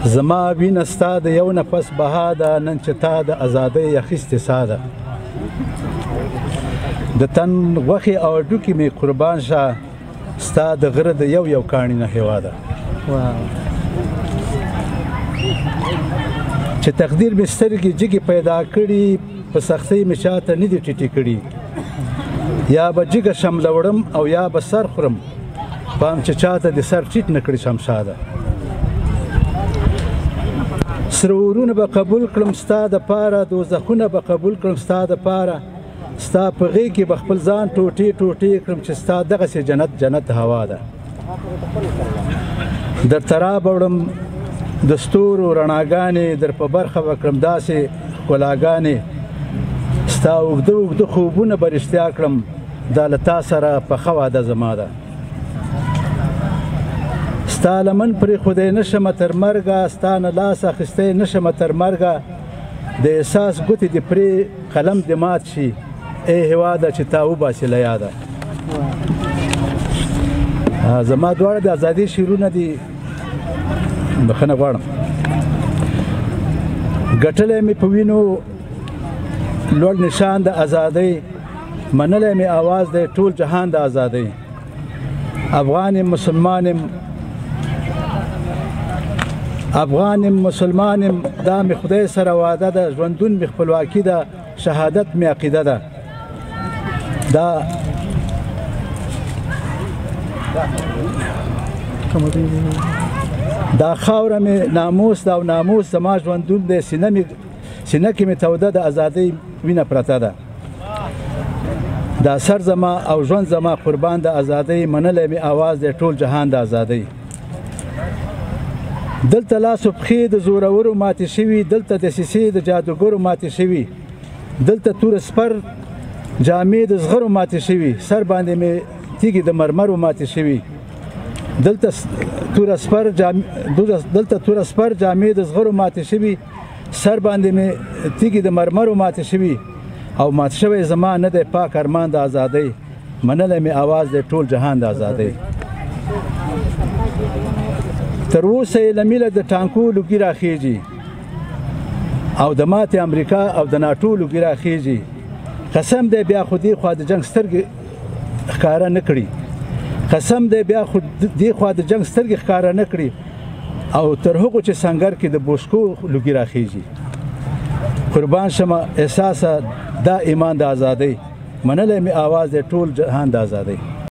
زما وینه ستا د یو نفس بها ده، نن چې تا د ازادۍ اخیستې ساه ده. د تن غوښې او هډوکي مې قربان شه، ستا د غره د یو یو کاڼي نه هېواده. چې تقدیر مې سترګې جګې پیدا کړي، په سختۍ مې چاته نه دي ټیټې کړي. یا به جګه شمله وړم او یا به سر خورم، پام چې چاته د سر ټیټ نه کړي شمشاده. سره اورونه به قبول کړم ستا دپاره، دوزخونه به قبول کړم ستا دپاره. ستا په غېږ کې به خپل ځان ټوټې ټوټې کړم، چې ستا دغسې جنت جنت هوا ده. درته رابوړم د ستورو رڼاګانې، در په برخه به کړم داسې ښکلاګانې. ستا اوږده اوږده خوبونه به رښتیا کړم، دا له تا سره پخه وعده زما ده. ستا لمن پرېښودی نه شمه تر مرګه، ستا نه لاس اخیستی نه شمه تر مرګه. د احساس ګوتې دې پرې قلم دې مات شي، ای هېواده چې تا وباسي له یاده. زما دواړه د ازادۍ شعرونه دي، بخښنه غواړم. ګټلی مې په وینو لوړ نشان د ازادۍ، منلی مې اواز دی ټول جهان د ازادۍ. افغان یم مسلمان یم، افغان یم مسلمان یم، دا مې خدای سره وعده ده. ژوندون مې خپلواکي ده، شهادت مې عقیده ده. دا دا خاوره مې ناموس ده او ناموس زما ژوندون دی. سینه کې مې توده د ازادۍ وینه پرته ده. دا سر زما او ژوند زما قربان د ازادۍ، منلی مې اواز دی ټول جهان د ازادۍ. دلته لاس او پښې د زورورو ماتې شوي، دلته دسیسې د جادوګرو ماتې شوي، دلته تور سپر جامې د زغرو ماتې شوي، سر باندې مې تیږې د مرمرو ماتې شوي. دلته تور سپر جامې د زغرو ماتې شوي، سر باندې مې تیږې د مرمرو ماتې شوي. او مات شوی زما نه دی پاک ارمان د ازادۍ، منلی مې اواز دی ټول جهان د ازادۍ. تر اوسه یې له میله د ټانکو لوګي راخیږي، او د ماتې امریکا او د ناټو لوګي راخیږي. قسم دی بیا خو دې خوا د جنګ سترګې ښکاره نه کړي، قسم دی بیا خو دې خوا د جنګ سترګې ښکاره نه کړي، او تر هغو چې سنګر کې د بوسکو لوګي راخیږي. قربان شمه احساسه دا ایمان د ازادۍ، منلی مې اواز دی ټول جهان د ازادۍ.